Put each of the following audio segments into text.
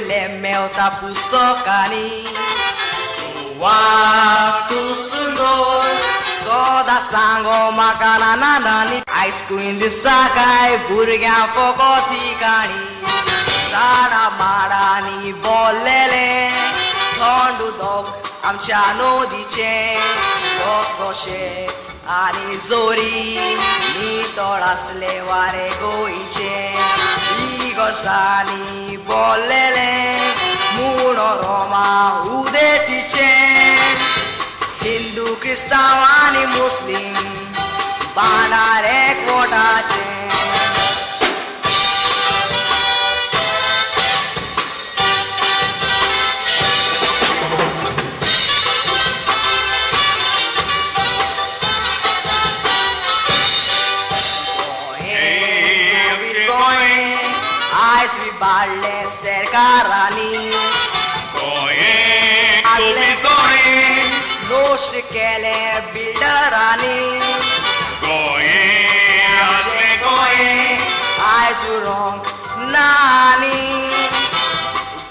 सगळें मेवता पुस्तकांनी. गोवा तूं सुंदर सदां सांगो म्हाका नाना नानी. आयस्क्रीम दिसा काय भुरग्यां फकत ही काणी. झाडां माडांनी भरलेलें थंड उदक आमच्या नदीचें. घसघशे आनी जोरी नितळ आसले वारे गोंयचें. इगर्जांनी भरलेलें मनोरमा उदेंतीचें. हिंदू क्रिस्तांव आनी मुस्लीम भांडार एकवटाचें. गोंय गोंय आयज विबाडलें सरकारांनी. आदलें गोंय नश्ट केलें बिल्डरांनी. आमचें गोंय आयज उरोंक ना आनी.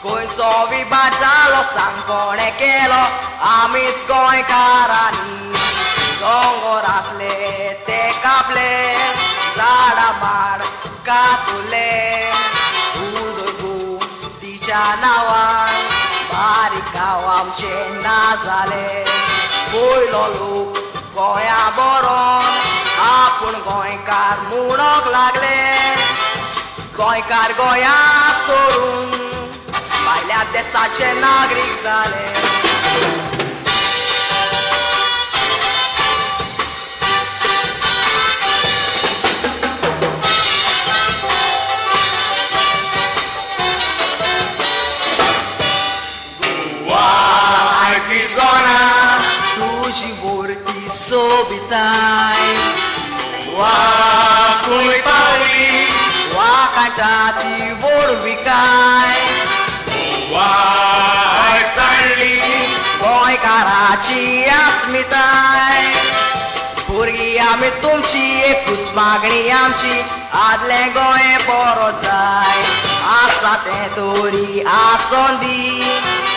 गोंयचो विभाग जालो सांग कोणें केलो आमीच गोंयकारांनी. दोंगर आसले ते कापले झाडां माड कातुले. उदरगतीच्या नांवान बारीक गांव आमचे ना जाले. पयलो लोक गोंया बरोन आपूण गोंयकार म्हणूंक लागले. गोंयकार गोंया सोडून भायल्या देसाचे नागरीक जाले. आयज दिसना तुजी व्हरती सोबिताय. वा खंय पावली वा काडटा ती व्हडविकाय. वा सांडली गोंयकाराची अस्मिताय. भुरगीं आमी तुमची एकूच मागणी आमची आदलें गोंय बरो जाय. आसा तें तरी आसों दी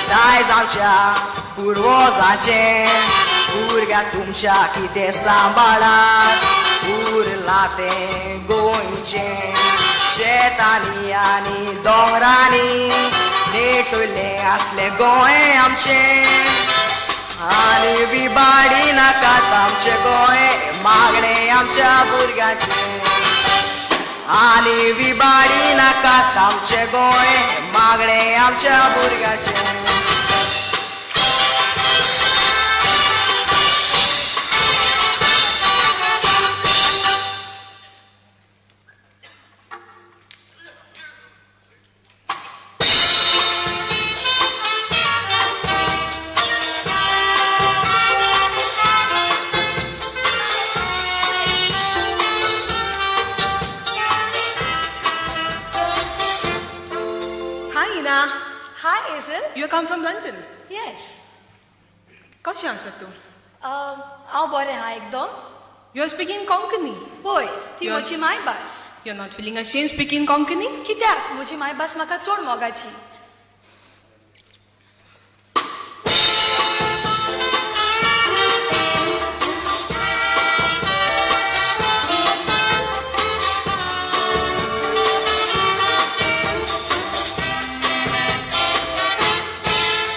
दायज आमच्या पुर्वजांचें. भुरग्यां तुमच्या कितें सांबाळात उरलां तें गोंयचें. शेतांनी आनी दोंगरांनी नेटयलें आसलें गोंय आमचें. आनी विबाडी नाकात आमचें गोंय मागणें आमच्या भुरग्यांचें. आनी विबाडी नाकात आमचें गोंय मागणें आमच्या भुरग्यांचें. Hi, Ina. Hi, Hazel. You come from London. Yes. कशें आसा तूं? हांव बरें आहा एकदम. You are speaking Konkani. हय, ती म्हजी मायभास. You are not feeling ashamed speaking Konkani? कित्याक? म्हजी मायभास म्हाका चड मोगाची.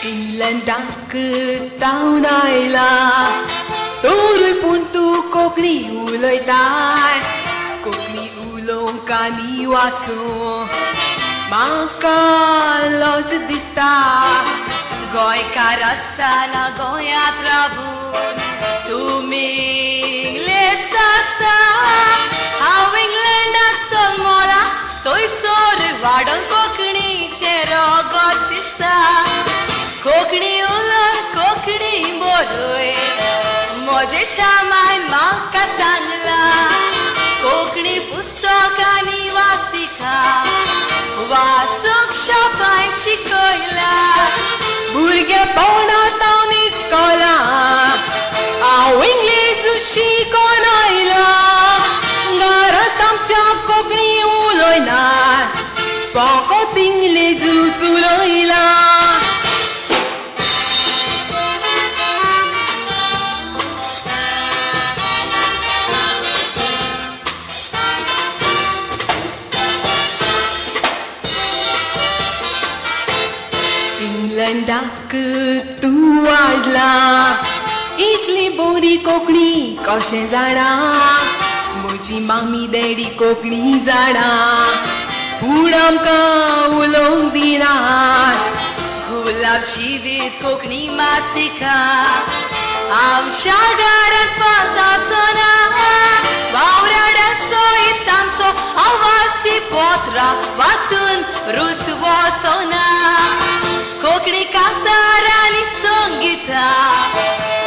इंग्लंडाक तावन आयला तोरूय पूण तूं कोंकणी उलयताय. कोंकणी उलोवंक आनी वाचूंक म्हाका लज दिसता. गोंयकार आसतना गोंयांत रावून तुमी इंग्लेज आसता. हांव इंग्लंडाक जल्मलां थंयसर वाडोन कोंकणीचें रगत शिजता. कोंकणी उलोवन कोंकणी बरय म्हजे श्यामायन म्हाका सांगलां. कोंकणी पुस्तकांनी वासिका वाचूंक शापान शिकयलां. भुरगेपणांत हांव इस्कोलाक हांव इंग्लेज शिकोन आयलां. घरांत आमच्या कोंकणी उलयनात फकत इंग्लेजूच उलयतात. इंग्लंडाक तूं वाडला, इतली बोरी कोंकणी कशें जाणा? म्हजी मामी डॅडी कोंकणी जाणा, पूण आमकां उलोवंक दिनात. गुलाब जिवीत कोंकणी मासिका आमच्या घरांत पावता वावराड्यांचो इश्टांचो आवासी पत्रां वाचून रूच वचना. कोंकणी कांतार आनी संगिता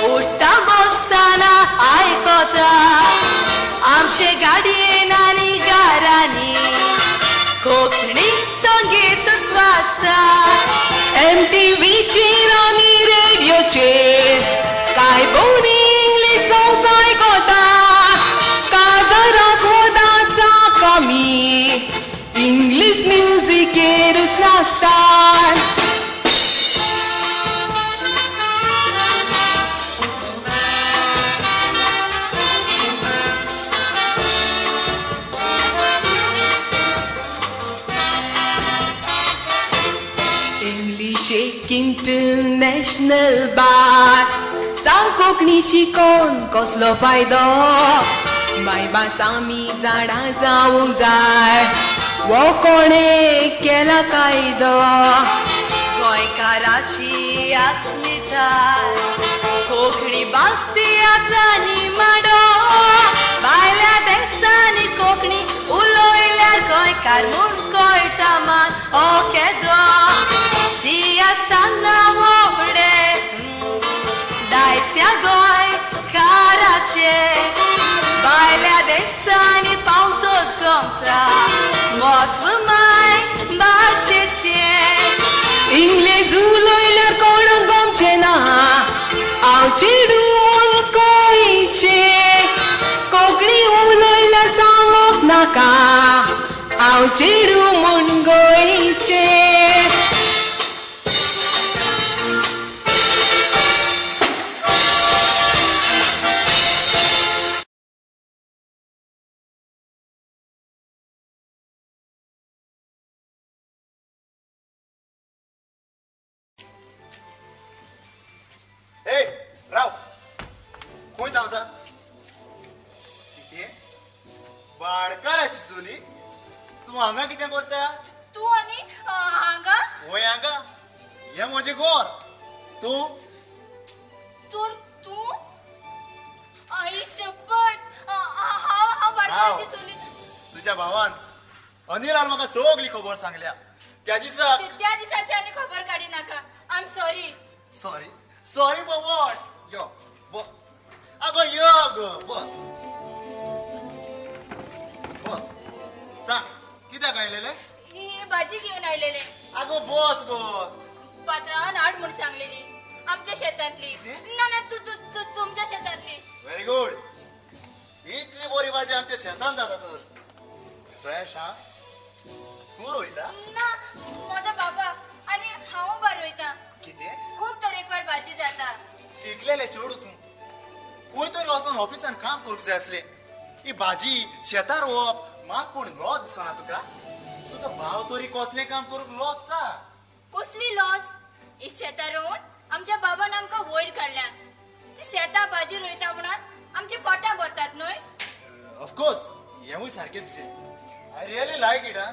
उठ्ठा बसतना आयकता. आमचे गाडयेन आनी घरांनी कोंकणी संगीत वाजता. MTVचेर आनी रेडियोचेर काय बोरी इंग्लीश सॉंग्स आयकता. काजाराक वदाचा कमी इंग्लीश म्युजिकेरूच नाचता. इंग्लीश एक इंटरनॅशनल बार, सांग कोंकणी शिकोन कसलो फायदो? मायभास आमी जाणा जावंक जाय, वो कोणें केला कायदो? गोंयकाराची अस्मिताय कोंकणी भास तियात्रांनी मांडो. भायल्या देसांनी कोंकणी उलयल्यार गोंयकार म्हूण कळटा मान हो केदो. तियात्रां व्हडे दायस्या गोंयकाराचे, भायल्या देसांनी पावतोच गमता म्हत्व माय भाशेचें. इंग्लेज उलयल्यार कोणाक गमचें ना, हांव चेडूं म्हूण गोंयचें. कोंकणी उलयल्यार सांगप नाका, हांव चेडूं म्हूण गोंयचें. ए राव, खंय धांवता? कितें वाडकाराची चली तूं हांगा कितें करता? तूं आनी हांगा? वय हांगा, हें म्हजें घर. तूं तर तूं आई शपथ, हांव वाडकाराची चली. तुज्या भावान अनिलान म्हाका सगली खबर सांगल्या. त्या दिसा त्या दिसाची आनी खबर काडी नाका. I am sorry. Sorry sorry for what? यो अगो यो गो, बस बस. सांग कित्याक आयलेले? ही भाजी घेवन आयलेले. अगो बस गो. पात्रांवान हाड म्हूण सांगलेली, आमच्या शेतांतली. ना ना, तूं तूं तुमच्या शेतांतली. व्हेरी गुड, इतली बरी भाजी आमच्या शेतान जाता तर फ्रेश. हा, तूं रोयता? ना, म्हजो बाबा आनी हांव बा रोयता. कितें? खूब तरेकवार भाजी जाता. शिकलेले चेडूं तूं, खंय तरी वचून ऑफिसान काम करूंक जाय आसलें. ही भाजी शेतार रोवप मात पूण लॉज दिसना तुका? तुजो भाव तरी कसलें काम करूंक लॉजता. कसली लॉज? ही शेतां रोवन आमच्या बाबान आमकां वयर काडल्या. ती शेतां भाजी रोयता म्हणून आमची पोटां भरतात न्हय? ऑफकोर्स, हेंवूय सारकें तुजें. I really like it. हा,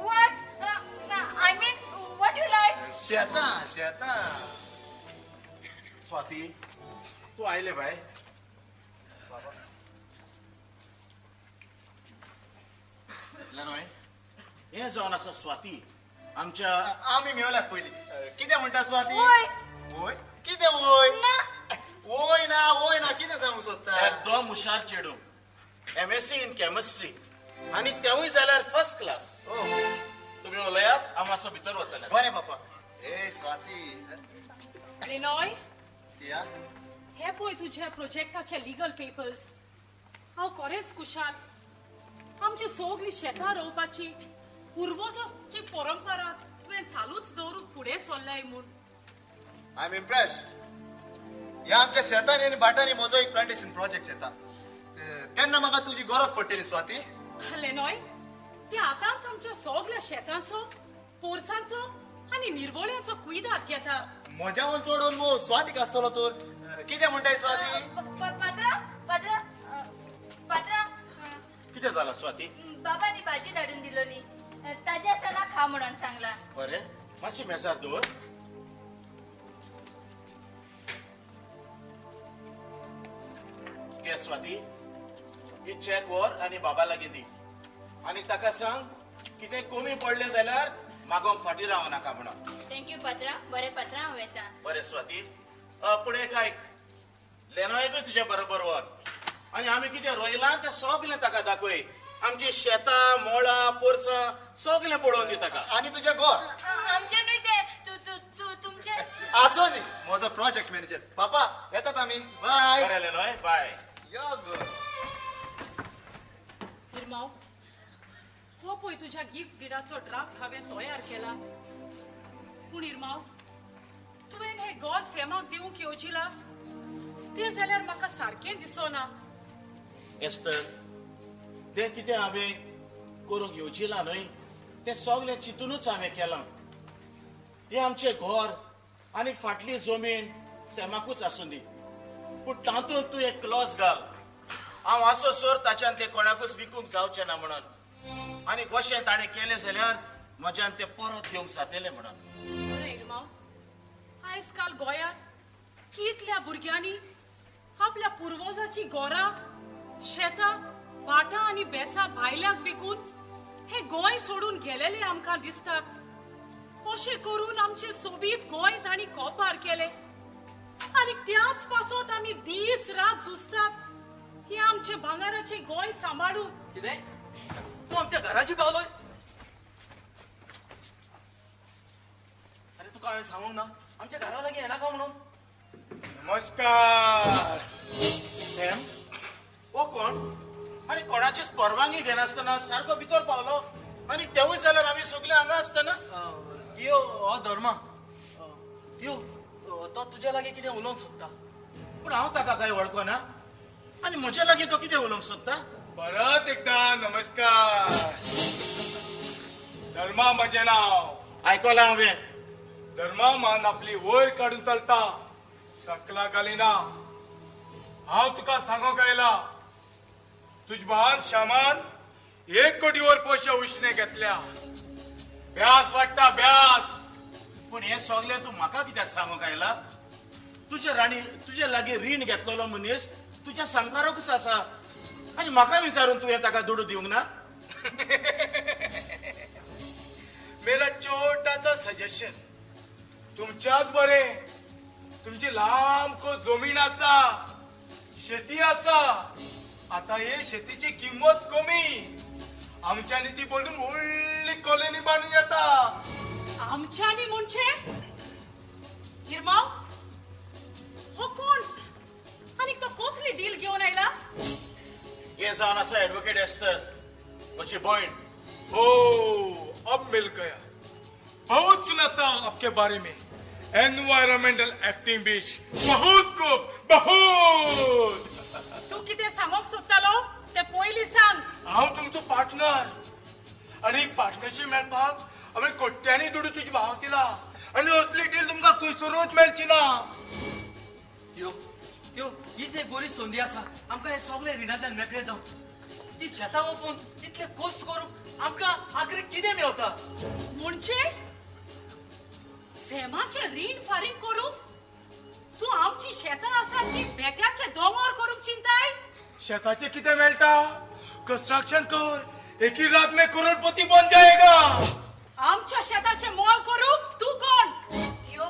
what I mean, what you like? शेतां शेतां. स्वाती, तूं आयलें बाय? न्हय, हें जावन आसा स्वाती आमच्या. आमी मेवल्यात पयलीं. कितें म्हणटा स्वाती? वय. वय कितें वय? ना. वय ना, वय ना, कितें सांगूंक सोदता? एकदम हुशार चेडूं, MSc in chemistry, आनी तेवूय जाल्यार फर्स्ट क्लास. तुमी उलयात, हांव मातसो भितर वचना. बरें बापा. ए स्वाती. लिनॉय, या हे पळय तुझ्या प्रोजेक्टाचे लिगल पेपर्स. हांव खरेंच खुशाल. आमची सगळी शेतां रोवपाची पुर्वजांची परंपरा तुवें चालूच दवरूंक फुडें सरलाय म्हूण. I am impressed. ह्या आमच्या शेतांनी आनी भाटांनी म्हजो एक प्लांटेशन प्रोजेक्ट येता, तेन्ना म्हाका तुजी गरज पडटली स्वाती. लेनॉय, ते आतांच आमच्या सगळ्या शेतांचो, पोरसांचो आनी निर्वोळ्याचो कुयदाद घेता. म्हज्याहून चड अनुभव स्वातीक आसतलो तर. कितें म्हणटाय स्वाती? पात्रा पात्रा पात्रा. कितें जालां स्वाती? बाबांनी भाजी धाडून दिलोली, ताज्या आसतना खा म्हणून सांगला. बरें, मातशी मेजार दवर. घे स्वाती, ही चॅक व्हर आनी बाबा लागीं दी आनी ताका सांग कितें कमी पडलें जाल्यार मागोवंक फाटीं रावं नाका म्हणून. Thank you पात्रा. बरें पात्रा, हांव येता. बरें स्वाती, पूण एक आयक, लेनोयकूय तुजे बरोबर व्हर आनी आमी कितें रोयलां तें सगलें ताका दाखय. आमची शेतां मोळां पोरसां सगलें पळोवन दी ताका. आनी तुजें घर आमचें न्हय तें, तुमचें आसूं दी. म्हजो प्रोजेक्ट मॅनेजर. पापा येतात आमी, बाय. बरें लेनोय, बाय. यो गो. इरमाव, हो पळय तुज्या गिफ्ट डिडाचो ड्राफ्ट हांवें तयार केला. पूण इरमाव, तुवें हें घर सॅमाक दिवंक येवजिला तें जाल्यार म्हाका सारकें दिसना. एस्तर, तें कितें हांवें करूंक येवजिलां न्हय तें सगलें चिंतुनूच हांवें केलां. हें आमचें घर आनी फाटली जमीन सॅमाकूच आसूं दी, पूण तातूंत तूं एक क्लॉज घाल, हांव आसो सर ताच्यान तें कोणाकूच विकूंक जावचें ना म्हणून. आनी कशें ताणें केलें जाल्यार म्हज्यान तें परत घेवंक जातलें म्हणून. बरें इरमाव, आयज काल गोंयांत कितल्या भुरग्यांनी आपल्या पुर्वजाची घरां, शेतां, भाटां आनी बेसां भायल्यांक विकून हे गोंय सोडून गेलेले आमकां दिसतात. अशें करून आमचें सोबीत गोंय तांणी कोपार केलें आनी त्याच पासत आमी दीस रात झुजतात हे आमचें भांगराचें गोंय सांबाळूंक. कितें तूं आमच्या घराशी पावलोय? अरे तुका हांवें सांगूंक ना आमच्या घरा लागीं येनाका म्हणून? नमस्कार. सॅम, हो कोण? आनी कोणाचीच परवानगी घेनासतना सारको भितर पावलो आनी तेवूय जाल्यार आमी सगळे हांगा आसतना. दियो, हो धर्मा. दियो, तो तुज्या लागीं कितें उलोवंक सोदता. पूण हांव ताका कांय वळखना आनी म्हज्या लागीं तो कितें उलोवंक सोदता? परत एकदा नमस्कार. धर्मा म्हजें नांव. आयकलां हांवें. धर्मा मान आपली वयर काडून चलता, सकला घालिना. हांव तुका सांगूंक आयला, तुज भावान श्यामान 1 कोटीवर पयशे उश्णे घेतल्या. ब्याज वाडटा ब्याज. पूण हें सगळें तूं म्हाका कित्याक सांगूंक आयला? तुजे राणी तुजे लागीं रीण घेतलेलो मनीस तुज्या सामकारूच आसा आनी म्हाका विचारून तुवें ताका दुडू दिवंक ना? मेरा छोटासा सजेशन, तुमच्याच बरें, तुमची लांब जमीन आसा, शेती आसा. आता हे शेतीची किंमत कमी, आमच्यांनी ती पडून व्हडली कॉलनी बांदून येता. आमच्यांनी म्हणजे? इरमाव, हो कोण आनी तो कसली डील घेवन आयला? हे जावन आसा एडवोकेट एस्तर, म्हजी भयण. हो, अब मिल गया. बहुत सुना था आपके बारे में, एनवायरमेंटल एक्टिंग बीच बहुत खूब बहुत. तूं कितें सांगूंक सोदतालो तें पयलीं सांग. हांव तुमचो पार्टनर आनी पार्टनरशीप मेळपाक हांवें कोट्यांनी दुडू तुज्या भावाक दिला आनी असली डील तुमकां खंयसरूच मेळची ना. यो यो, हीच एक बरी संदी आसा आमकां हे सगळे रिणांतल्यान मेकळे जावंक. ती शेतां ओंपून इतले कश्ट करूंक आमकां आखरी कितें मेवता? म्हणजे सॅमाचें रीण फारीक करूंक तूं आमची शेतां आसा ती बेत्याचे दोंगर करूंक चिंताय? शेताचें कितें मेळटा? कंस्ट्रक्शन कर, एकी रात में करोडपती बन जाएगा. आमच्या शेताचें मोल करूंक तूं कोण? दियो,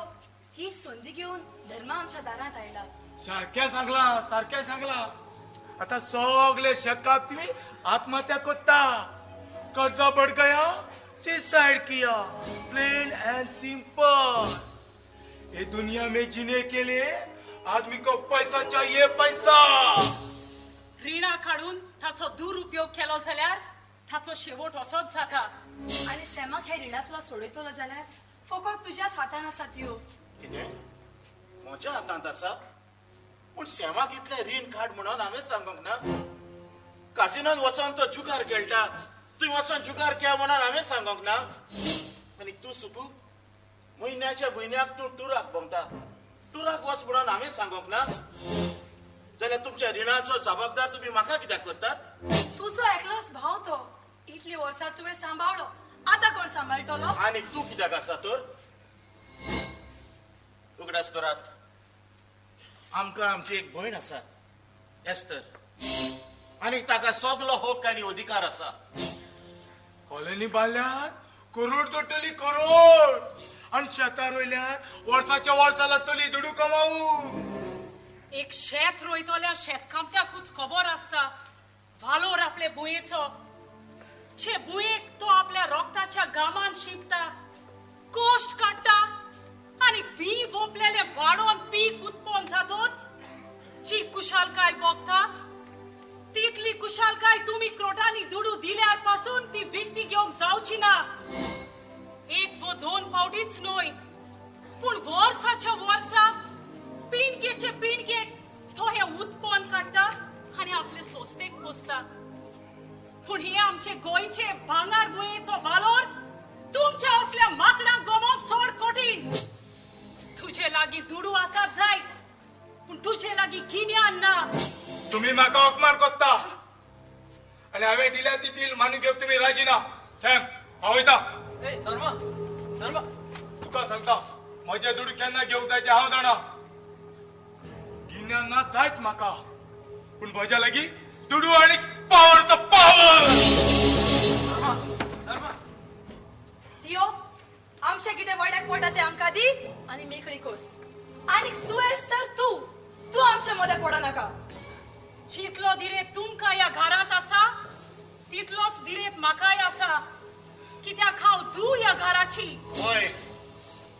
ही संदी घेवन धर्मा आमच्या दारांत आयला. सारकें सांगला, सारकें सांगला. आता सगळे शेतकार तुम्ही आत्महत्या करता. कर्जा बढ़ गया, सुसाइड किया. Plain and simple. ये दुनिया में जीने के लिए आदमी को पैसा चाहिए, पैसा. रिणां काडून ताचो दुरुपयोग केलो जाल्यार ताचो शेवट असोच जाता. आनी सॅमाक ह्या रिणांतलो सोडयतलो जाल्यार फकत तुज्याच हातान आसा त्यो. कितें म्हज्या हातांत आसा? पूण सॅमाक इतलें रीण काड म्हणून हांवें सांगूंक ना. काजिनोन वचोन तो जुगार खेळटा, तुवें वचोन जुगार खेळ म्हणून हांवें सांगूंक ना. आनी तूं सुकू, म्हयन्याच्या म्हयन्याक तूं टुराक भोंवता. टुराक वच म्हणून हांवें सांगूंक ना जाल्यार तुमच्या रिणाचो जबाबदार तुमी म्हाका कित्याक करतात? तुजो एकलोच भाव तो, इतली वर्सां तुवें सांबाळ्ळो, आतां कोण सांबाळटलो? आनी तूं कित्याक आसा तर? उगडास करात, आमकां आमची एक भयण आसा एस्तर, आनी ताका सगलो हक्क आनी अधिकार आसा. कॉलनी बांदल्यार करोड जोडटली, करोड. आनी शेतां रोयल्यार वर्साच्या वर्सा लागतली दुडू कमावू. एक शेत रोयतल्या शेतकामत्याकूच खबर आसता वालोर आपले भुंयेचो. जे भुंयेक तो आपल्या रोगताच्या गामान शिंपता, कोश्ट काडटा आनी बी वोपलेले वाडोवन पीक उत्पन्न जातोच जी कुशालकाय भोगता तितली कुशालकाय तुमी क्रोटांनी दुडू दिल्यार पासून ती विकती घेवंक जावची ना. एक वो दोन पावटीच न्हय पूण वर्साच्या वर्सा पिणगेचे पिणगेक तो हे उत्पन्न काडटा आनी आपले सोस्तेक पोसता. पूण हे आमचे गोंयचे भांगर भुंयेचो वालोर तुमच्या असल्या माकडांक गमोवंक चड कठीण. तुजे लागीं दुडू आसात जायत पूण तुजे लागीं गिन्यान ना. तुमी म्हाका अपमान करता आनी हांवें दिल्या ती डील मानून घेवंक तुमी राजी ना. सॅम, हांव वयता. धर्मा, धर्मा, तुका सांगता म्हजे दुडू केन्ना घेवंक जाय ते हांव जाणा. गिन्यान ना जायत म्हाका पूण म्हज्या लागीं दुडू आनी पावरचो पावर. दियो, आमचे कितें वाड्याक पडटा तें आमकां दी आनी मेकळी कर. आनी तूं एस्तर, तूं तूं आमच्या मदें पडो नाका. जितलो दिरेत तुमकां ह्या घरांत आसा तितलोच दिरेत म्हाकाय आसा. कित्याक हांव धूव ह्या घराची. हय,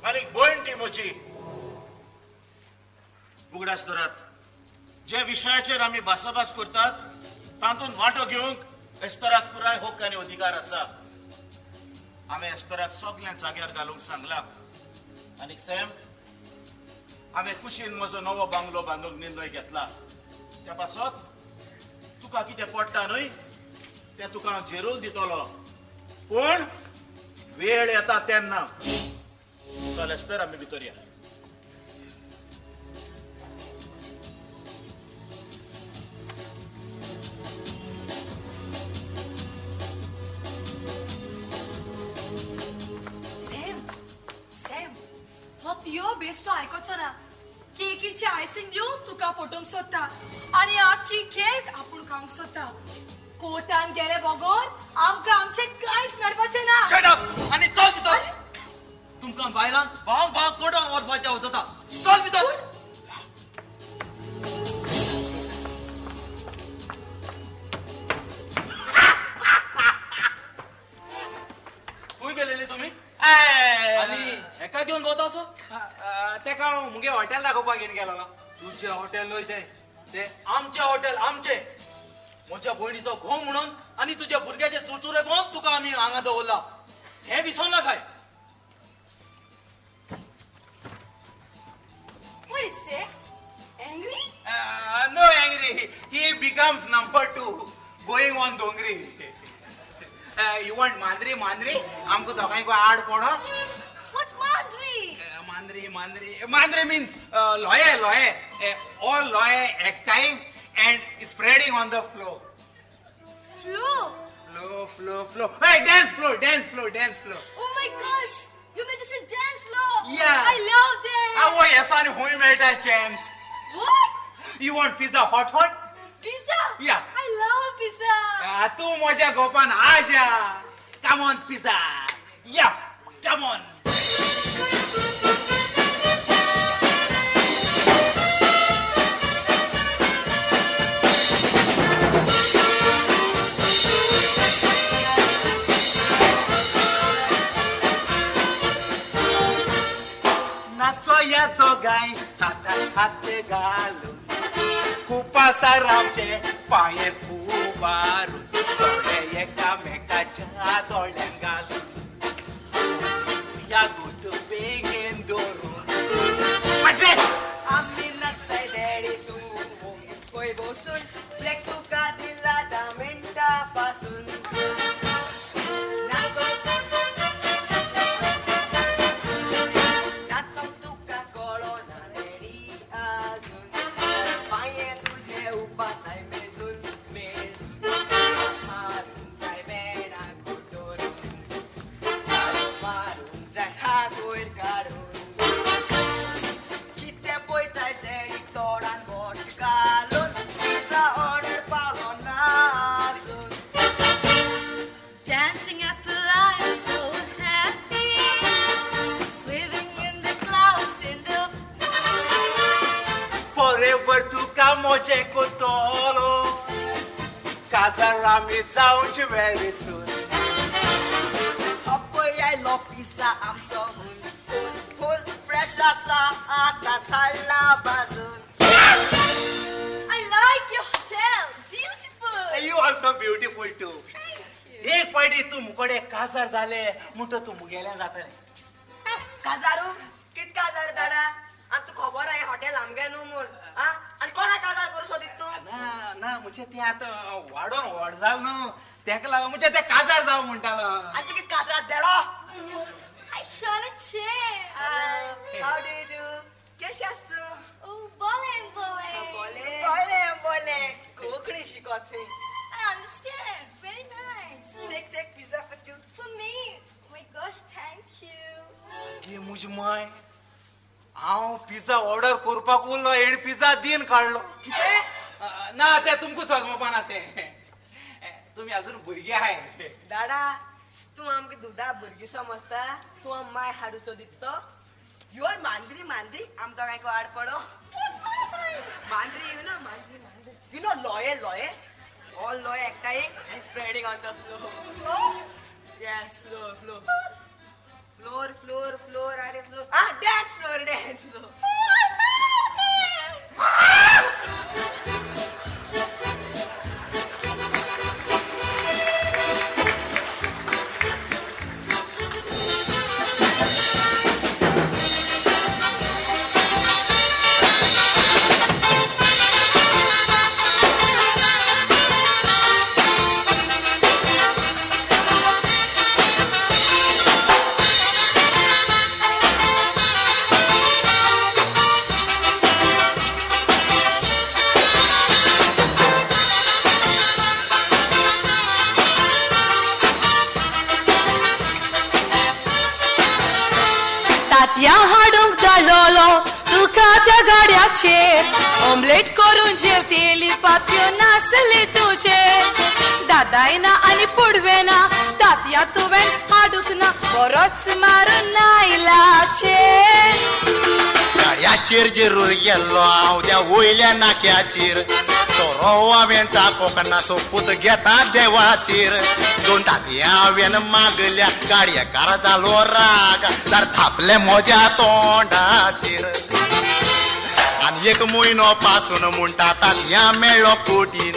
आनी भयण ती म्हजी. उगडास धरात, जे विशयाचेर आमी भासाभास करतात तातूंत वांटो घेवंक एस्तराक पुराय हक्क आनी अधिकार आसा. हांवें एस्तराक सगळ्या जाग्यार घालूंक सांगलां. आनी सॅम, हांवें कुशीन म्हजो नवो बांगलो बांदूंक निर्णय घेतला. त्या पासत तुका कितें पडटा न्हय तें तुका हांव झेरूल दितलो, पूण वेळ येता तेन्ना. चल एस्तर, आमी भितर या. सॅम, सॅम, हो तियो बेश्टो आयकोचो ना. केकीचे आयसिंग दिवन तुका फटोवंक सोदता आनी आख्खी केक आपूण खावंक सोदता. कोर्टान गेले बगोर आमकां आमचें कांयच मेळपाचें ना. शट अप आनी चल भितर. तुमकां बायलांक भाव भाव कोर्टान वचपाचें वचता. चल भितर. खंय गेलेले तुमी? आनी हेका घेवन भोंवता असो? तेका हांव मुगे हॉटेल दाखोवपाक घेवन गेलो. तुजें हॉटेल न्हय तें, तें आमचें हॉटेल, आमचें. म्हज्या भयणीचो घोव म्हणून आनी तुज्या भुरग्याचे चुरचुरे पळोवन तुका आमी हांगा दवरला, हें विसर नाकाय. What is it? Angry? No angry. He becomes number 2, going on dongri. You want Mandri, Mandri? आमकां दोगांयक आड पडो. What Mandri? Mandri, Mandri. Mandri means lawyer, lawyer. All lawyer at time and spreading on the floor. Floor? Floor, floor, floor. Hey, dance floor, dance floor, dance floor. Oh my gosh! You mean to say dance floor? Yeah. I love dance. Avoi, asan hui melta chance. What? You want pizza hot hot? Pizza? Yeah. I love pizza. Tu moja gopan aja. Come on pizza. Yeah, come on. नाचोया दोगांय हातान हात घालून, कुपासारावचे पांये उबारून, दोळे एकामेकाच्या दोळ्यान घालून, या गुट बेगीन धरून. आमी नाचताय डॅडी तूं वोगीच पळय बसून, ब्रेक तुका दिला 10 मिनटां पासून. नाचो नाक वयर काडून. कितें पळयताय डॅडी तोंडान बोट घालून, पिझ्झा ऑर्डर पावलो ना अजून. Dancing at the light, so happy, swimming in the clouds in the Forever तुका मोजे कोतलो काजार आमी जावचे very soon. अपय आयलो पिझ्झा आमचो हुन फूल फूल फ्रेश आसा आतां चालला बाजून. I like your hotel, beautiful. You also beautiful too. एक पाटी तूं मुकोडे काजार जाले म्हणटो तूं मुगेलें जातलें. काजारू कित काजार दाडा, आनी तुका खबर आहा हॉटेल आमगे न्हू म्हूण. आं, आनी कोणा काजार करूं सोदीत तूं? ना ना, म्हणजे तें आतां वाडोन व्हड जाल न्हू, तेका लागून म्हणजे तें काजार जावं म्हणटालो. आनी तुका काजरात देडो. Hi, Sean and Chin. Hi, how do you do? केशें आस तूं? Oh, बोले बोले. बोले बोले बोले कोंकणी शिकोत थंय. I understand. Very nice. Take take pizza for two. For me. Oh my gosh, thank you. गे म्हजी माय, हांव पिझ्झा ऑर्डर करपाक उरलो, हेणें पिझ्झा दीन काडलो. कितें? ना तें तुमकां समजपा ना तें, तुमी अजून भुरगे आहाय. दाडा, तूं आमकां दुदा भुरगीं समजता? तूं आम माय हाडू सोदीत तो? You are Mandri Mandri, आम दोगांयक वाड पडो. मांद्री you know, Mandri Mandri you know, लोये लोये ऑल लोये एकठांय and spreading on the floor. Yes, floor floor floor floor floor, अरे फ्लोर, आ dance floor dance floor. तातयां हाडूंक धाडलोलो तुका त्या गाड्याचेर, ऑमलेट करून जेवतेली पातयो नासली तुजे. दादाय ना आनी पुडवे ना, तातयां तुवें हाडूंक ना, बरोच मारून आयलाचेर. गाड्याचेर जेरूर गेल्लो हांव त्या वयल्या नाक्याचेर, सोरो हांवें चाकोंक ना सोपूत घेता देवाचेर. दोन तातयां हांवें मागल्या गाडयेकार जालो राग, तर थापले म्हज्या तोंडाचेर. आनी एक म्हयनो पासून म्हणटा तातयां मेळ्ळो कोटीन.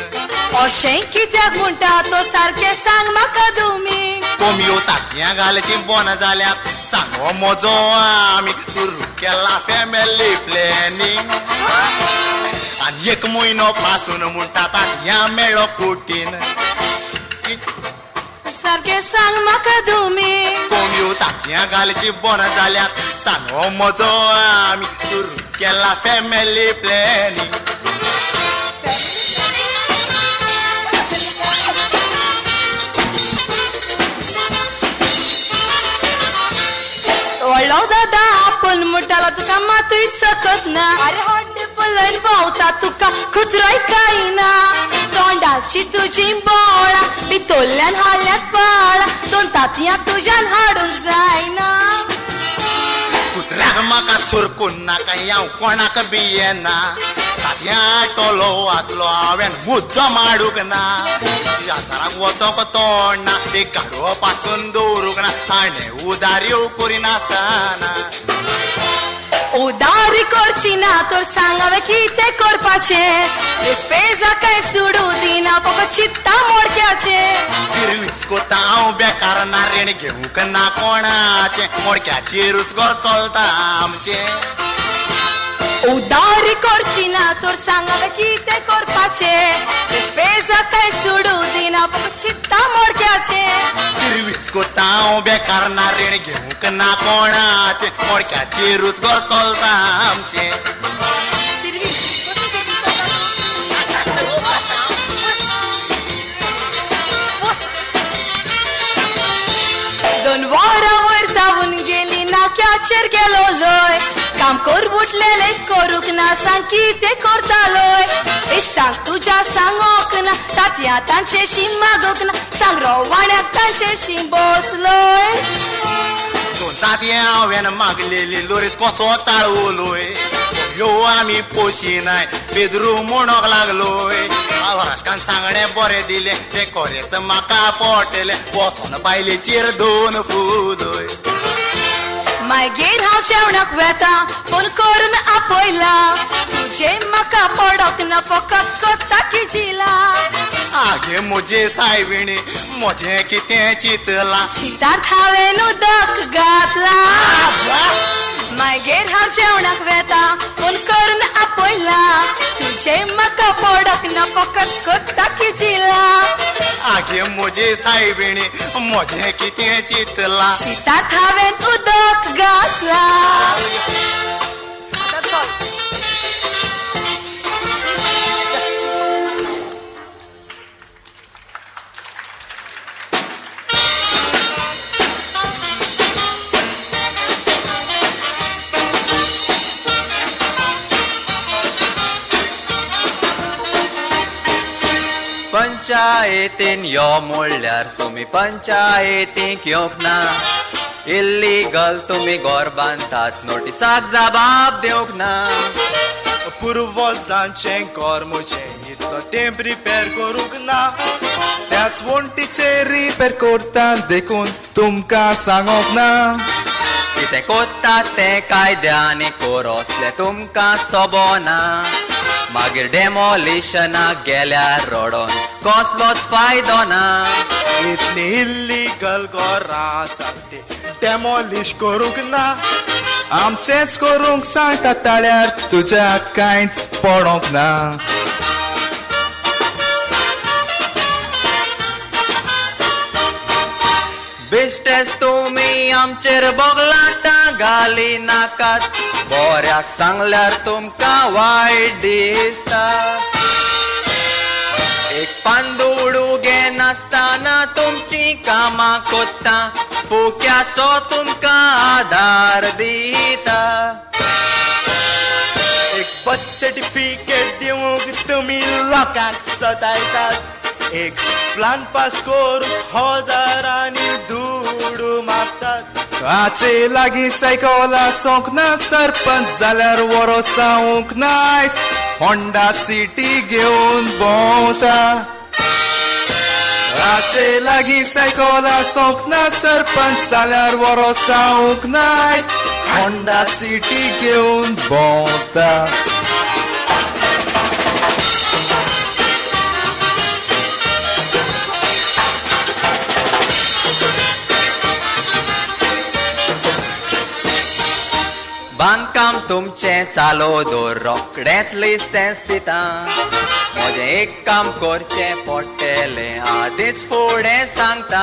अशें कित्याक म्हणटा तो सारकें सांग म्हाका तुमी. कोंबयो तातयां घालची बोन जाल्यात सांगो म्हजो आमी सुरू केला फॅमिली प्लॅनिंग. आनी एक म्हयनो पासून म्हणटा तातयां मेळ्ळो कोटीन. सारकें सांग म्हाका तुमी. कोंबयो तातयां घालची बोन जाल्यात सांगो म्हजो आमी सुरू केला फॅमिली प्लॅनिंग. व्हडलो दादा आपूण म्हणटालो तुका मातूय सकत ना, अरे हड्डे पलयन भोंवता तुका कुत्रोय कांय ना. तोंडाची तुजी बोळां भितरल्यान हाडल्यात पाळां, दोन तातयां तुज्यान हाडूंक जायना. कुत्र्याक म्हाका सोरकून नाका, हांव कोणाक भियेना. तातयां आटोलो आसलो हांवें मुद्दम हाडूंक ना. आसाराक वचोंक तोंड ना, एक गाडो पासून दवरूंक ना, हाणें उदाऱ्यो करिनासतना. उदारी करची ना तर सांग हांवें कितें करपाचें, रेस्पेजा कांय सोडूं दिना फकत चित्ता मोडक्याचें. सिर्वीस कोता हांव बेकार ना, रीण घेवंक ना कोणाचें, मोडक्याचेरूच घर चलता आमचें. उदारी करची ना तर सांग हांवें कितें करपाचें, रेस्पेजा कांय सोडूं दिना फकत चित्ता मोडक्याचें. सिर्वीस कोता हांव बेकार ना, रीण घेवंक ना कोणाचें, मोडक्याचेरूच घर चलता आमचें. दोन वरां वयर जावन गेली नाक्या सरपंचाचेर गेलो लोय. काम करबुटलेले करूंक ना, सांग कितें करतालोय. इश्टांक तुज्या सांगोक ना, तातयां तांचेशी मागूंक ना, सांग रोवाण्याक तांचेशी बसलोय. दोन तातयां हांवें मागलेली लोरीस कसो चाळवलोय. ह्यो आमी पोशिनाय पेद्रू म्हणोंक लागलोय. राजकान सांगणें बरें दिलें तें कोरेच म्हाका पोटलें, वचोन बायलेचेर दोन फुलोय. मागीर हांव जेवणाक वेता, फोन करून आपयला, तुजें म्हाका पडोक ना, फकत कोत्ता किजिला. आगे म्हजे सायबिणी म्हजें कितें चिंतलां, शितांत हांवें उदक घातलां. मागीर हांव जेवणाक वेता, फोन करून आपयला, तुजें म्हाका पडोक ना, फकत कोत्ता किजिला. आगे म्हजे सायबिणी म्हजें कितें चिंतलां, शितांत हांवें उदक घातलां. पंचायतीन यो म्हणल्यार तुमी पंचायतीक येवंक ना, इल्लीगल तुमी घर बांदतात नोटिसाक जबाब दिवंक ना. पुर्वजांचें घर म्हजें इतलो तेंप रिपेर करूंक ना, त्याच वण्टीचेर रिपेर करता देखून तुमकां सांगोंक ना. कितें कोत्ता तें कायद्यानी कोरोसलें तुमकां सोबना, मागीर डेमोलिशनाक गेल्यार रडोन कसलोच फायदो ना. इतली इल्लीगल घरां आसात ती डेमोलिश करूंक ना, आमचेंच करूंक सांगता ताळ्यार तुज्या कांयच पडोंक ना. बेश्टेच तुमी आमचेर बोगलाटां घाली नाकात, बऱ्याक सांगल्यार तुमकां वायट दिसता. एक पांदुडू घेनासतना तुमचीं कामां कोत्ता, फुक्याचो तुमकां आदार दिता. एक बर्थ सर्टिफिकेट दिवंक तुमी लोकांक सतायतात, एक प्लान पास करूंक हजारांनी दुडू मागतात. हाचे लागीं सायकल आसोंक ना, सरपंच जाल्यार वरोसावंक नायस, होंडा सिटी घेवन भोंवता. हाचे लागीं सायकल आसोंक ना, सरपंच जाल्यार वरोसावंक नायस, होंडा सिटी घेवन भोंवता. बांदकाम तुमचें चालू दवर, रोखडेंच लिसेंस दिता. म्हजें एक काम करचें पडटलें आदींच फुडें सांगता.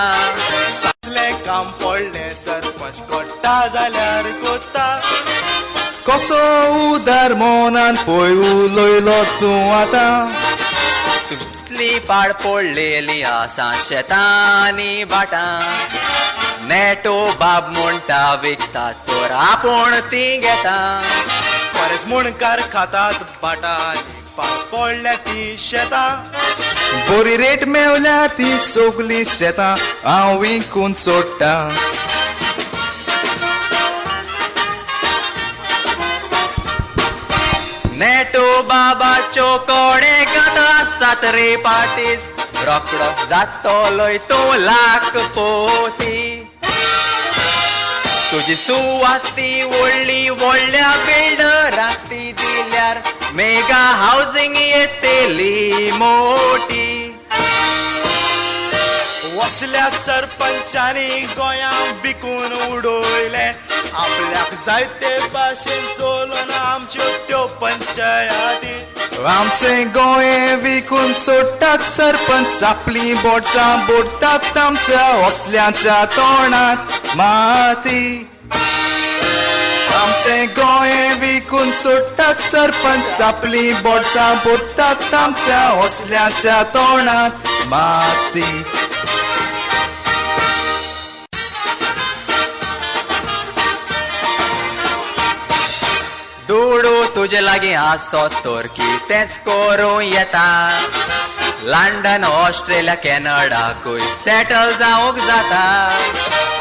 सासलें काम पडलें सरपंच कोट्टा जाल्यार कोत्ता, कसो उदार मनान पळय उलयलो तूं आतां. कितली पाड पडलेली आसा शेतां आनी भाटां, नेटो बाब म्हणटा विकतात तर आपूण ती घेता. बरेच मुणकार खातात भाटां पाड पडल्या ती शेतां, बरी रेट मेवल्या ती सगलीं शेतां हांव विकून सोडटा. नेटो बाबाच्यो कोडे गात आसात रे पाटीस, रोकडो जातलोय तूं लाखपोती. तुजी सुवात ती व्हडली व्हडल्या बिल्डराक ती दिल्यार मेगा हावजींग येतली मोटी. वसल्या सरपंचानी गोंया विकून उडयलें, आपल्याक जायते भाशेन चलोवन आमच्यो त्यो पंचायती. आमचें गोंय विकून सोडटात सरपंच, आपलीं बोटां बोडटात आमच्या असल्याच्या तोंडात माती. आमचें गोंय विकून सोडटात सरपंच, आपलीं बोटां बोडटात आमच्या असल्याच्या तोंडात माती. दुडू तुजे लागीं आसत तर कितेंच करूं येता. लंडन, ऑस्ट्रेलिया, कॅनडाकूय सेटल जावंक जाता.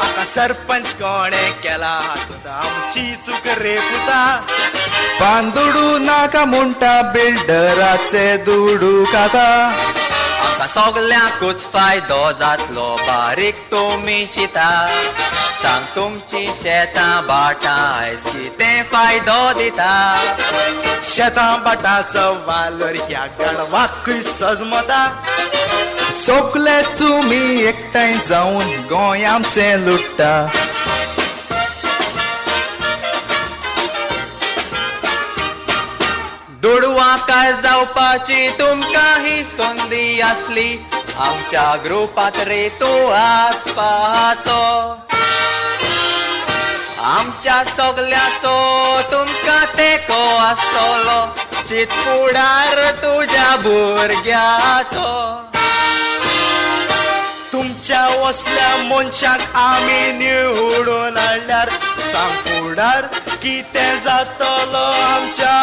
आतां सरपंच कोणें केला हातूंत आमची चूक रे पुता. पांदुडू नाका म्हणटा बिल्डराचे दुडू खाता. आमकां सगल्यांकूच फायदो जातलो बारीक तुमी चिंता. सांग तुमची शेतां भाटां आयज कितें फायदो दिता. शेतां भाटाचो वालोर ह्या गाडवाकूय सजमता. सगले तुमी एकठांय जावन गोंय आमचें लुट्टा. दुडवां काय जावपाची तुमकां ही संदी आसली. आमच्या ग्रुपांत रे तूं आसपाचो. आमच्या सगल्यांचो तुमकां तेंको आसतलो. चित फुडार तुज्या भुरग्याचो. तुमच्या असल्या मनशाक आमी निवडून हाडल्यार सांग फुडार कितें जातलो आमच्या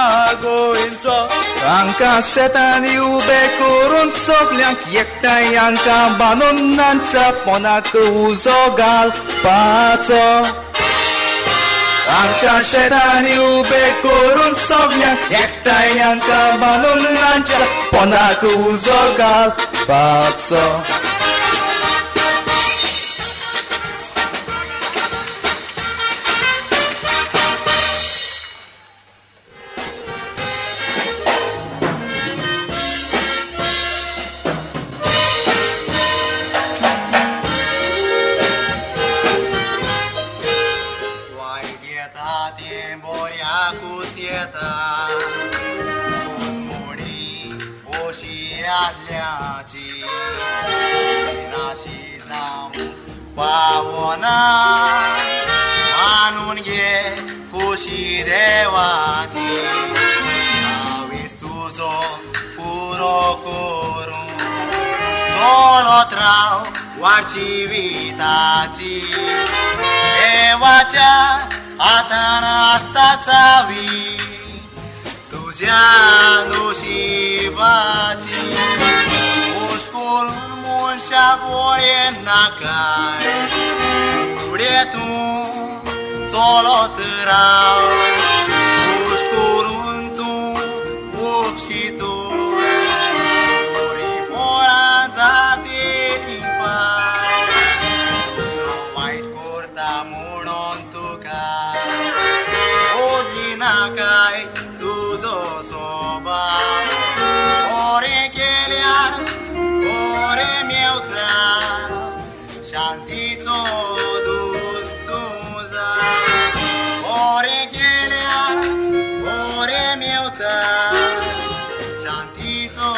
गोंयचो. हांकां शेतांनी उबे करून सगल्यांक एकठांय हांकां बांदून नांच्या पोनाक उजो घालपाचो. हांकां शेतांनी उबे करून सगल्यांक एकठांय हांकां बांदून नांच्या पोनाक उजो घालपाचो. पावना मानून घे खुशी देवाची. हांवें तुजो पुरो करूं चलत राव वाट जिविताची. देवाच्या हातान आसता चावी तुज्या नशिबाची. खोस करून मनशाक वळें नाकाय फुडें तूं चलत राव. खोस करून तूं उपशितो बरीं फळां जातलीं पाय. वायट करता म्हणून तुका बदली नाकाय तुजो स्वभाव. बरें केल्यार बरें मेवता शांतीचो दूत तूं जा. बरें केल्यार बरें मेवता शांतीचो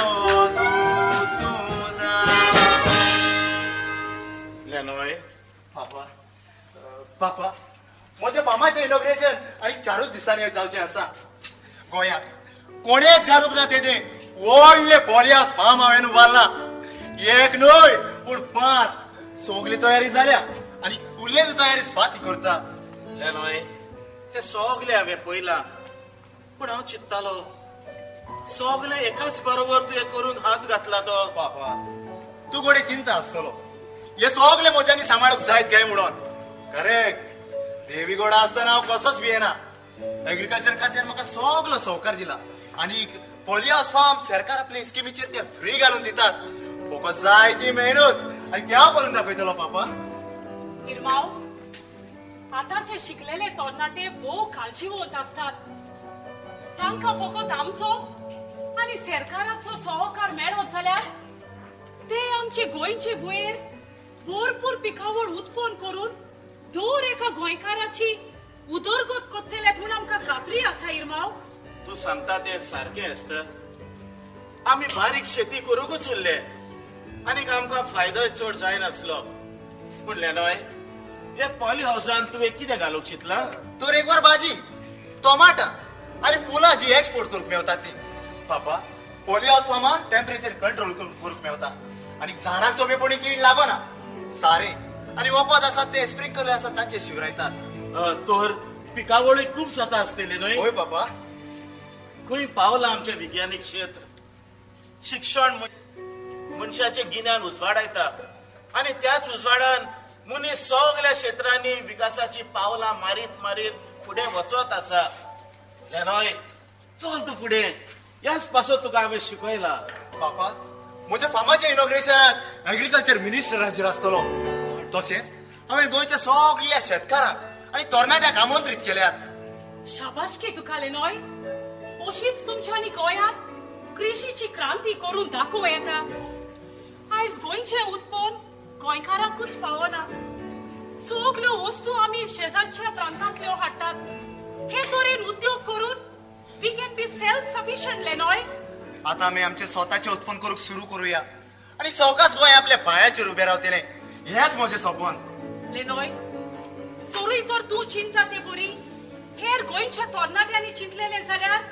दूत तूं जा. लेनोय पापा, पापा म्हज्या मामाचें इनॉग्रेशन आनी 4 दिसांनी जावचें आसा. गोंयांत कोणेच घालूंक ना तेजें व्हडलें पोलियास फार्म हांवें उबारलां. एक न्हय पूण 5. सगली तयारी जाल्या आनी उरलेली तयारी स्वाती करता. लेनोय ते सगलें हांवें पळयलां. पूण हांव चिंत्तालो सगलें एकाच बरोबर तुवें करूंक हात घातला तो. पापा तूं गोडे चिंता आसतलो हे सगले म्हज्यांनी सांबाळूंक जायत काय म्हणून. करेक्ट. देवी गोडा आसतना हांव कसोच भियेना. एग्रीकल्चर खात्यान म्हाका सगलो सहकार दिला आनी पोलियास फार्म सरकार आपले स्किमीचेर ते फ्री घालून दितात. फकत जाय ती मेहनत आनी त्या करून दाखयतलो पापा. इरमाव, आतांचे शिकलेले तरणाटे भोव काळजीवंत आसतात. तांकां फकत आमचो आनी सरकाराचो सहकार मेळत जाल्यार ते आमचे गोंयचे भुंयेर भरपूर पिकावळ उत्पन्न करून दर एका गोंयकाराची उदरगत करतले म्हूण आमकां खात्री आसा. इरमाव, तूं सांगता तें सारकें आसता. आमी बारीक शेती करूंकूच उरले आनीक आमकां फायदोय चड जायनासलो. पूण लेनोय, हे पॉली हावसान तुवें कितें घालूंक चिंतलां? तरेकवार भाजी, टोमाटां आनी फुलां जी एक्सपोर्ट करूंक मेवता ती. पापा, पॉली हावस फार्मार टेम्परेचर कंट्रोल करूंक मेवता आनी झाडाक सोंपेपणी कीड लागना. सारें आनी वखद आसात ते स्प्रिंकलर आसात तांचेर शिवरायतात. तर पिकावळी खूब जाता आसतली न्हय? हय बाबा. खंय पावलां आमचें विज्ञानीक क्षेत्र. शिक्षण मनशाचें गिन्यान उजवाडायता आनी त्याच उजवाडान मनीस सगल्या क्षेत्रांनी विकासाची पावलां मारीत मारीत फुडें वचत आसा. लेनॉय, चल तूं फुडें. ह्याच पासत तुका हांवें शिकयला. बापा, म्हज्या फार्माच्या इनॉग्रेशनाक एग्रीकल्चर मिनिस्टर हाजीर आसतलो. तशेंच हांवें गोंयच्या सगल्या शेतकारांक आनी तरणाट्यांक आमंत्रीत केल्यात. शाबासकी तुका लेनॉय. अशीच तुमच्यांनी गोंयांत कृशीची क्रांती करून दाखोवं येता. आयज गोंयचें उत्पन्न गोंयकारांकूच पावना. सगल्यो वस्तू आमी शेजारच्या प्रांतांतल्यो हाडटात. हे तरेन उद्योग करून we can be self sufficient Lenoy. आता आमी आमचे स्वताचे उत्पन्न करूंक सुरू करूया आनी सवकास गोंय आपल्या पांयाचेर उबें रावतलें. हेंच म्हजें सपन. लेनॉय, सोरूय तर तूं चिंता ते बरी हेर गोंयच्या तरणाट्यांनी चिंतलेलें जाल्यार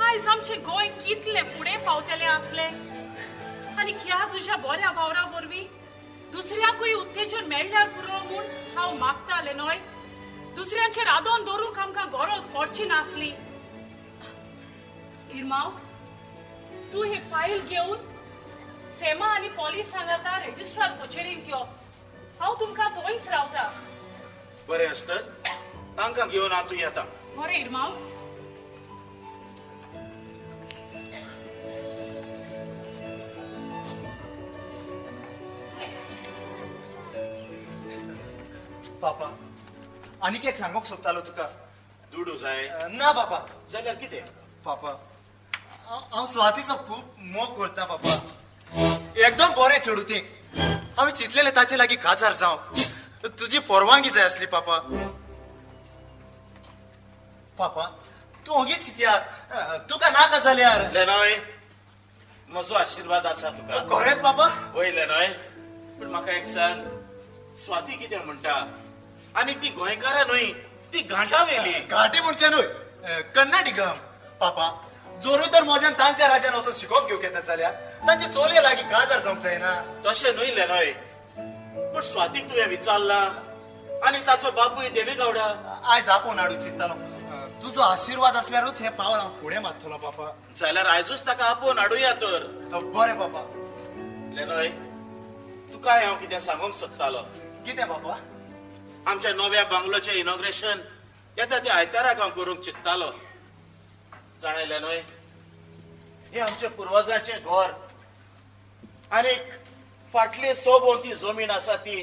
आयज आमचें गोंय कितलें फुडें पावतलें आसलें. आनी ह्या तुज्या बऱ्या वावरा वरवीं दुसऱ्याकूय उत्तेजन मेळ्ळ्यार पुरो म्हूण हांव मागता लेनॉय. दुसऱ्यांचेर आदोन दवरूंक आमकां गरज पडची नासली. इरमाव, तूं ही फायल घेवन सेमा आनी पॉलीस सांगाता रजिस्ट्रार कचेरींत यो. हांव तुमकां थंयच रावता. बरें आसत, तांकां घेवन हांव तूं येता. बरें इरमाव. बापा, आनीक एक सांगूंक सोदतालो तुका. दुडू जाय? ना बापा. जाल्यार कितें? पापा, हांव स्वातीचो खूब मोग करता बापा. एकदम बरें चेडूं तें. हांवें चिंतलेलें ताचे लागीं काजार जावं. तुजी परवानगी जाय आसली पापा. पापा, तूं ओगीच कित्याक? तुका नाका जाल्यार. लेनॉय, म्हजो आशिर्वाद आसा तुका. खरेंच बाबा? वय लेनॉय, पूण म्हाका एक सांग, स्वाती कितें म्हणटा? आनी ती गोंयकारा न्हय, ती घांटा वेली. घांटी म्हणचे न्हय, कन्नाडिगम. पापा, जोरूय तर म्हज्यान तांच्या राज्यान वचून शिकोवप घेवंक येता जाल्यार तांचे चलये लागीं काजार जावंक जायना. तशें न्हय लेनॉय, पूण स्वातीक तुवें विचारलां? आनी ताचो बापूय देवेगौडा. आयज आपोवन हाडूंक चिंततालो. तुजो आशिर्वाद आसल्यारूच हें पावल हांव फुडें मारतलो पापा. जाल्यार आयजूच ताका आपोवन हाडुया तर. बरें पापा. लेनॉय, तुकाय हांव कितें सांगूंक सोदतालो. कितें बापा? आमच्या नव्या बंगलोचें इनॉग्रेशन येता त्या आयताराक हांव करूंक चिंततालो. जाणा लेनॉय, हें आमच्या पुर्वजांचें घर आनी फाटली सोबोवती जमीन आसा ती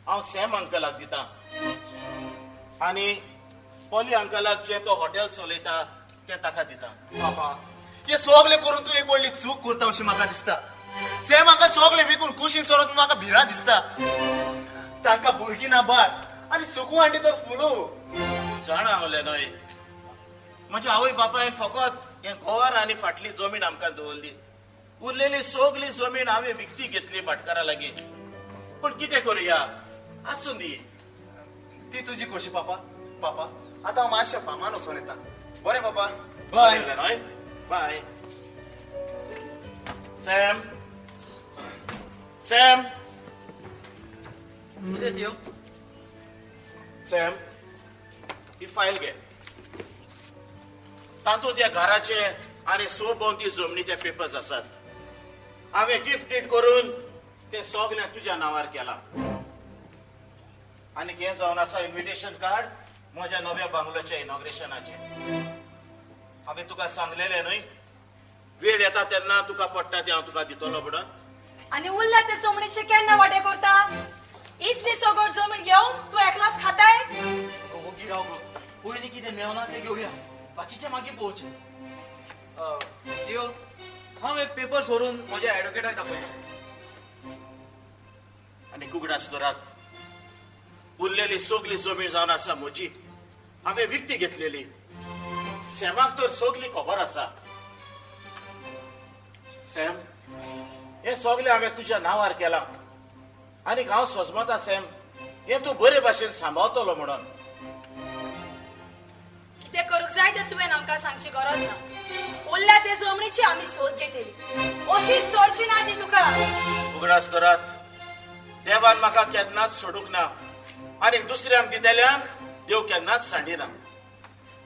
हांव सॅम अंकलाक दितां आनी पॉली अंकलाक जें तो हॉटेल चलयता तें ताका दिता. बाबा, हें सगलें करून तूं एक व्हडली चूक करता अशें म्हाका दिसता. सॅम अंकल सगलें विकून कुशीन सोडत म्हाका भिरांत दिसता. तांकां भुरगीं ना बाट आनी सुकू आंटी तर फुलू. जाणा हांव लेनॉय, म्हज्या आवय बापायन फकत हें घर आनी फाटली जमीन आमकां दवरली. उरलेली सगली जमीन हांवें विकती घेतली भाटकारा लागीं. पूण कितें करुया, आसूं दी. ती तुजी खोशी पापा. पापा, आतां हांव मातशें फामान वचोन येता. बरें पापा, बाय. लेनॉय, बाय. Sem, sem. कितें त्यो? सॅम, ही फायल घे. तातूंत ह्या घराचे आनी सोबोवती जमनीचे पेपर्स आसात. हांवें गिफ्ट did करून ते सगळें तुज्या नांवार केलां. आनी हें जावन आसा इन्विटेशन कार्ड म्हज्या नव्या बंगलोच्या इनॉग्रेशनाचें. हांवें तुका सांगलेलें न्हय, वेळ येता तेन्ना तुका पडटा तें हांव तुका दितलो म्हणून. आनी उरला ते जमनीचे केन्ना वांटे करता? इतली सगळ जमीन घेवन तूं एकलाच खाताय? ओगी राव गो, पयलीं कितें मेवना तें घेवया, बाकीचें मागीर पळोवचें. त्यो, हांव हे पेपर्स व्हरून म्हज्या एडवोकेटाक दाखयता. आनी उगडास दवरात, उरलेली सगली जमीन जावन आसा म्हजी. हांवें विकती घेतलेली. सॅमाक तर सगली खबर आसा. सॅम, हें सगलें हांवें तुज्या नांवार केलां आनी हांव सजमता सॅम, हें तूं बरे भाशेन सांबाळतलो म्हणून. कितें करूंक जाय तें तुवें आमकां सांगची गरज ना. उरल्या ते जमनीची आमी सोद घेतली. अशीच सोडची ना ती तुका. उगडास करात, देवान म्हाका केन्नाच सोडूंक ना आनी दुसऱ्यांक दितल्यांक देव केन्नाच सांडिना.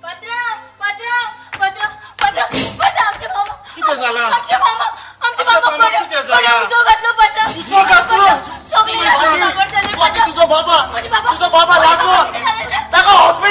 पात्रांव, पात्रांव, पात्रांव, पात्रांव, पात्रांव, आमचे मामा. कितें जालां? आमचे मामा, आमचे मामा मामाक बरे कितें जालां? बरे उजो घातलो पात्रांव. उजो घातलो? सगळे स्वाती, काबार जाले स्वाती, तुजो बाबा म्हजे बाबा तुजो बाबा लासलो. कितें जालें रे? ताका हॉस्पिटलांत